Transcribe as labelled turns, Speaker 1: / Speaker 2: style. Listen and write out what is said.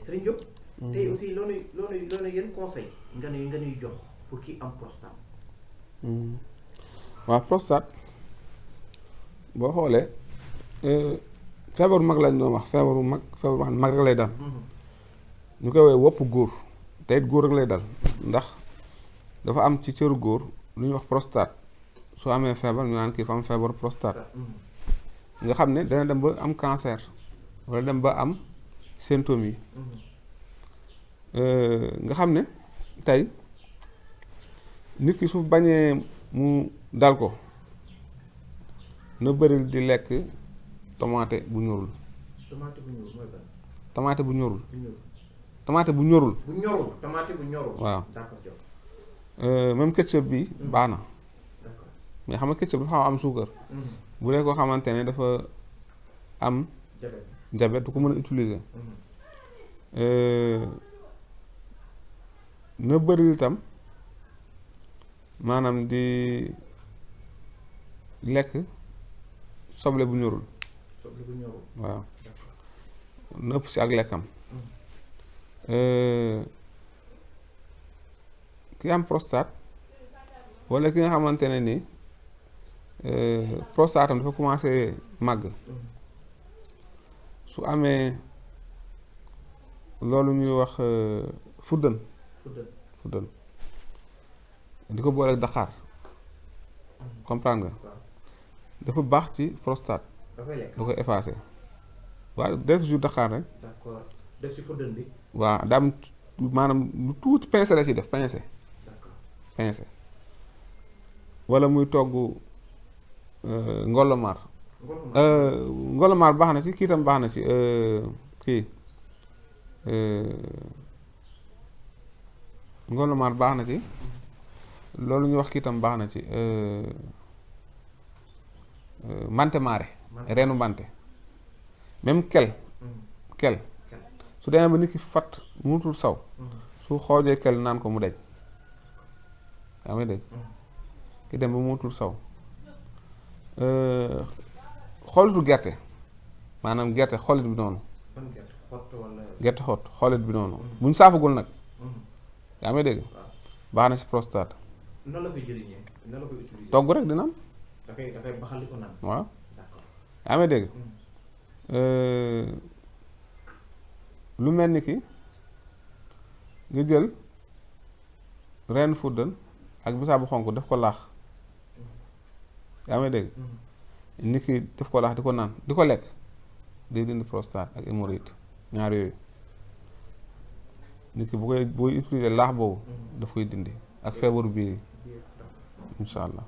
Speaker 1: Serigne Diop. tey aussi loolu yéen conseil nga ñuy jox pour ki am prostate.
Speaker 2: waaw prostate boo xoolee feebaru mag lañ doon wax feebaru mag rek lay dal. ñu koy woowee wopp góor te it góor rek lay dal ndax dafa am ci cëru góor lu ñuy wax prostate soo amee feebar ñu naan kii fa am feebaru prostate nga xam ne dana dem ba am cancer wala dem ba am symptômes yi nga xam ne tey nit ki su bañee mu dal ko na bëril di lekk tomate bu ñorul.
Speaker 1: tomate bu ñorul mooy ban.
Speaker 2: tomate bu ñorul.
Speaker 1: tomate
Speaker 2: bu ñorul.
Speaker 1: tomate bu ñorul.
Speaker 2: waaw
Speaker 1: d'accord.
Speaker 2: même ketchup bi baax na.
Speaker 1: d'accord
Speaker 2: mais xam nga ketchup dafa xaw am suukar. bu dee koo xamante ne dafa am. diabète du ko mën a utiliser. na bëril itam maanaam di lekk soble bu ñorul.
Speaker 1: soble bu ñorul.
Speaker 2: waaw na ëpp si ak lekkam. ki am prostate walla ki nga xamante ne ni prostate am dafa commencé màgg su amee loolu ñuy wax fuddën di ko boole ak daxaar comprendre nga dafa baax ci prostate da koy effacé waaw def jour daxaar rek.
Speaker 1: d'accord def ci fuddën bi.
Speaker 2: waaw daam maanaam lu tuuti pincé la ci def pincé. pincé wala muy togg ngolomaar. ngolomaar baax na ci kii tam baax na ci kii ngolomaar baax na ci loolu ñu wax kii tam baax na ci mante maare reenu mante même kel su demee ba nit ki fat munutul saw su xoojee kel naan ko mu dej yaa ngi dégg ki dem ba munutul saw xoolitu gerte maanaam gerte xoolit bi noonu gerte xott xoolit bi noonu buñ saafagul nag yaa ngi dégg baax na si prostate.
Speaker 1: nan la koy jëriñee nan la koy utiliser.
Speaker 2: togg rek dina am.
Speaker 1: dafay baxal li ko naan.
Speaker 2: waaw
Speaker 1: d'accord.
Speaker 2: yaa ngi dégg lu mel ni ki nga jël reenu fuddën ak bisaabu xonk def ko laax yaa ngi dégg nit ki def ko laax di ko naan di ko lekk day dindi prostate ak hémorroïde ñaar yooyu nit ki booy utiliser laax boobu daf koy dindi ak feebaru biir yi incha allah.